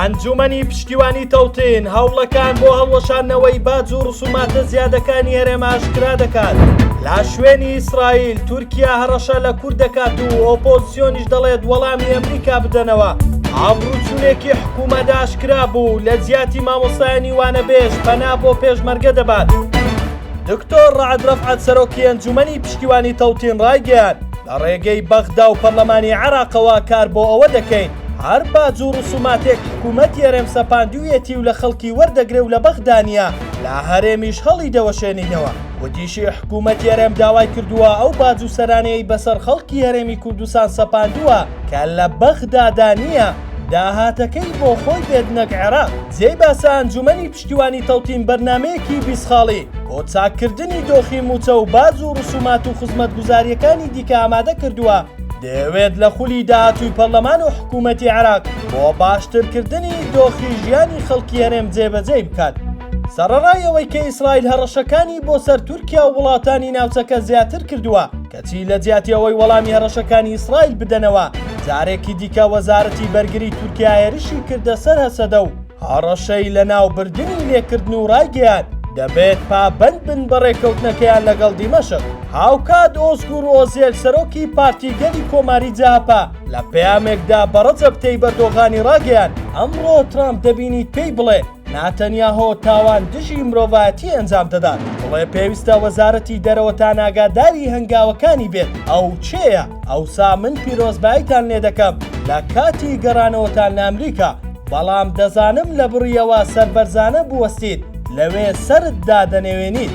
ئەنجومەنی پشتیوانی تەوتین هەوڵەکان بۆ هەڵوەشاندنەوەی باج و ڕسوماتە زیادەکانی هەرێم ئاشکرا دەکات. لە شوێنی ئیسرائیل تورکیا هەڕەشە لە کورد دەکات و ئۆپۆزسیۆنیش دەڵێت وەڵامی ئەمریکا بدەنەوە. ئابڕووچوونێکی حکوومەت ئاشکرا بوو لە جیاتی مامۆستایانی وانەبێژ پەنا بۆ پێشمەرگە دەبات. دکتۆر ڕەعد ڕەفعەت سەرۆکی ئەنجومەنی پشتیوانی تەوتین ڕایگەیاند، لە ڕێگەی بەغدا و پەرلەمانی عێراقەوە کار بۆ ئەوە دەکەین هەر باج و ڕسوماتێک حکوومەتی هەرێم سەپاندوویەتی و لە خەڵکی وەردەگرێ و لە بەغدا نییە لە هەرێمیش هەڵیدەوەشێنینەوە. وتیشی، حکوومەتی هەرێم داوای کردووە ئەو باج و سەرانەیەی بەسەر خەڵکی هەرێمی کوردستان سەپاندووە کە لە بەغدادا نییە، داهاتەکەی بۆ خۆی بێت نەک عێراق. جێی باسە ئەنجوومەنی پشتیوانی تەوتین بەرنامەیەکی 20 خاڵی بۆ چاککردنی دۆخی مووچە و باج و ڕسومات و خزمەتگوزارییەکانی دیکە ئامادە کردووە، دەیەوێت لە خولی داهاتووی پەرلەمان و حکوومەتی عێراق بۆ باشترکردنی دۆخی ژیانی خەڵکی هەرێم جێبەجێی بکات. سەڕەڕای ئەوەی کە ئیسرائیل هەڕەشەکانی بۆ سەر تورکیا و وڵاتانی ناوچەکە زیاتر کردووە، کەچی لە جیاتی ئەوەی وەڵامی هەڕەشەکانی ئیسرائیل بدەنەوە، جارێکی دیکە وەزارەتی بەرگری تورکیا هێرشی کردە سەر هەسەدە و هەڕەشەی لەناوبردنی لێکردن و ڕایگەیاند، دەبێت پابەند بن بە ڕێککەوتنەکەیان لەگەڵ دیمەشق. هاوکات ئۆزگور ئۆزێل سەرۆکی پارتی گەلی کۆماری جەهەپە لە پەیامێکدا بە ڕەجەب تەیب ئەردۆغانی ڕاگەیاند، ئەمڕۆ ترامپ دەبینیت پێی بڵێ ناتەنیاهۆ تاوان دژی مرۆڤایەتی ئەنجام دەدات، بڵێ پێویستە وەزارەتی دەرەوەتان ئاگاداری هەنگاوەکانی بێت، ئەو کێیە؟ ئەوسا من پیرۆزباییتان لێدەکەم لە کاتی گەڕانەوەتان لە ئەمریکا. بەڵام دەزانم لە بڕیەوە سەربەرزانە بوەستیت لەوێ سەرت دادەنەوێنیت.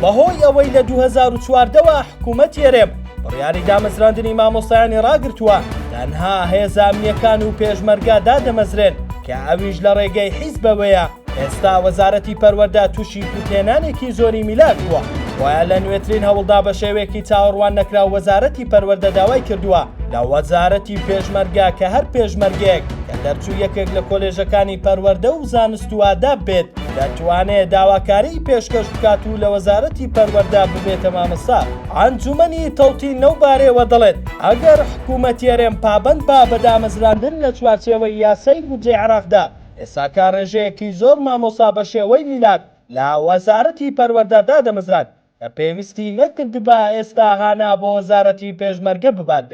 بەهۆی ئەوەی لە 2014 وە حکوومەتی هەرێم بڕیاری دامەزراندنی مامۆستایانی ڕاگرتووە، تەنها هێزە ئەمنییەکان و پێشمەرگە دادەمەزرێن کە ئەویش لە ڕێگەی حیزبەوەیە، ئێستا وەزارەتی پەروەردە تووشی کورتهێنانێکی زۆری میلاک بووە، بۆیە لە نوێترین هەوڵدا بە شێوەیەکی چاوەڕوان نەکراو وەزارەتی پەروەردە داوای کردووە لە وەزارەتی پێشمەرگە کە هەر پێشمەرگەیەک کە دەرچووی یەکێک لە کۆلێژەکانی پەروەردە و زانست و ئاداب بێت دەتوانێت داواکاریی پێشکەش بکات و لە وەزارەتی پەروەردە ببێتە مامۆستا. ئەنجومەنی تەوتین لەو بارەیەوە دەڵێت، ئەگەر حکوومەتی هەرێم پابەند با بە دامەزراندن لە چوارچێوەی یاسای بودجەی عێراقدا، ئێستاکە ڕێژەیەکی زۆر مامۆستا بە شێوەی میلاک لە وەزارەتی پەروەردە دادەمەزران کە پێویستی نەکردبا ئێستا هانا بۆ وەزارەتی پێشمەرگە ببات.